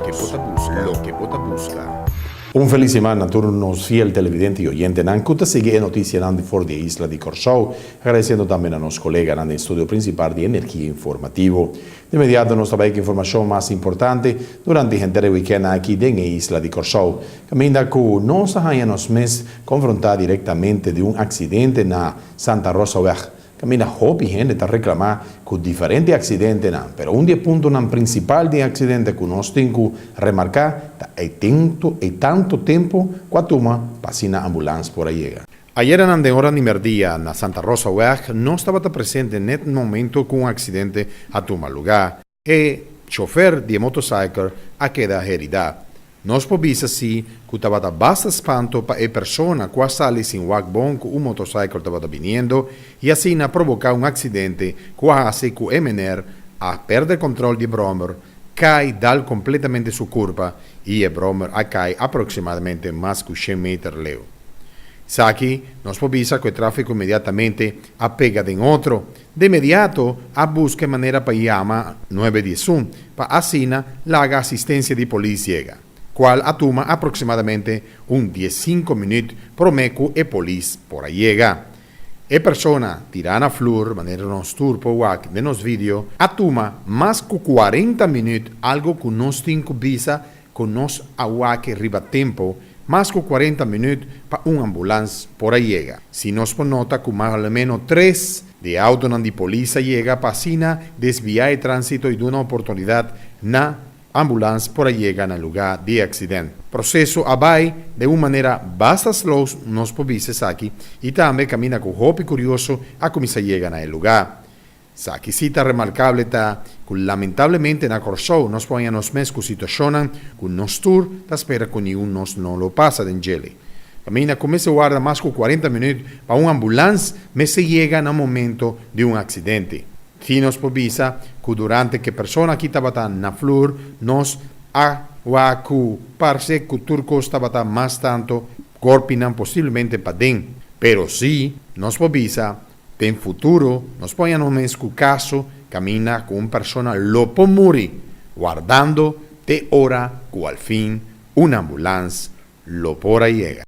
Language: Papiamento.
Loke bo ta buska. Loke bo ta buska. Un felis siman na tur nos fiel televidente i oyentenan ku ta sigui e notisianan di for di e isla di Kòrsou. Agradesiendo tambe na nos koleganan den studio prinsipal di Energia Informativo. Di inmediato nos ta bai ku informashon mas importante durante henter e wikènt aki den e isla di Kòrsou, kaminda ku nos a haña nos mes konfrontá direktamente di un aksidente na Santa Rosaweg. Kaminda hopi hende ta reklamá ku diferente aksidentenan, pero un di e puntonan prinsipal di e aksidente ku nos tin ku remarká ta e tento e tantu tempu ku a tuma pa asina ambulans por a yega. Ayeranan den ora di merdia na Santa Rosaweg nos tabata presente net momento ku un aksidente a tuma lugá. E chofer di e motorcycle a keda heridá. Nos por bisa si ku tabata basta spanto pa e persona ku a sali sin wak bon ku un motorcycle tabata biniendo i asina proboká un aksidente ku a hasi ku e mener a pèrdè kòntròl di e bròmer, kai dal kompletamente su kurpa i e bròmer a kai aproksimadamente mas ku shen meter leu. Esaki nos por bisa ku e tráfiko inmediatamente a pega den otro. De inmediato a buska e manera pa yama 911 pa asina laga asistencia di polis yega, cual a tuma aproximadamente un diescinco minuut prome cu e polis por a yega. E persona tira na flur, manera nos tur por wak den nos video, a tuma mas cu cuarenta minuut, algo cu nos tin cu bisa cu nos a wak riba tempo, mas cu cuarenta minuut pa un ambulans por a yega. Si nos por nota cu mas o meno tres di e autonan di polis a yega pa asina desvia e transito y duna oportunidad na ambulans por a yega na luga di e accident. Proceso a bay den un manera basta slow nos por bisa esaki y tambe caminda cu hopi curioso a cuminsa yega na e luga. Sa ki si ta remarkable ta ku lamentablemente na Kòrsou nos por haña nos mes ku situashonnan ku nos tur ta spera ku niun nos no lo pasa den djele. Kaminda ku mester warda mas ku kuarenta minüt pa un ambulans mester yega na momento di un aksidente. Si nos por bisa ku durante ke persona aki tabata na flur nos a wak ku parse ku tur kos tabata mas tanto gòrpinan posiblemente paden. Pero si nos por bisa Den futuro nos por haña nos mes ku kaso kaminda ku un persona lo por muri wardando te ora ku al fin un ambulans lo por a yega.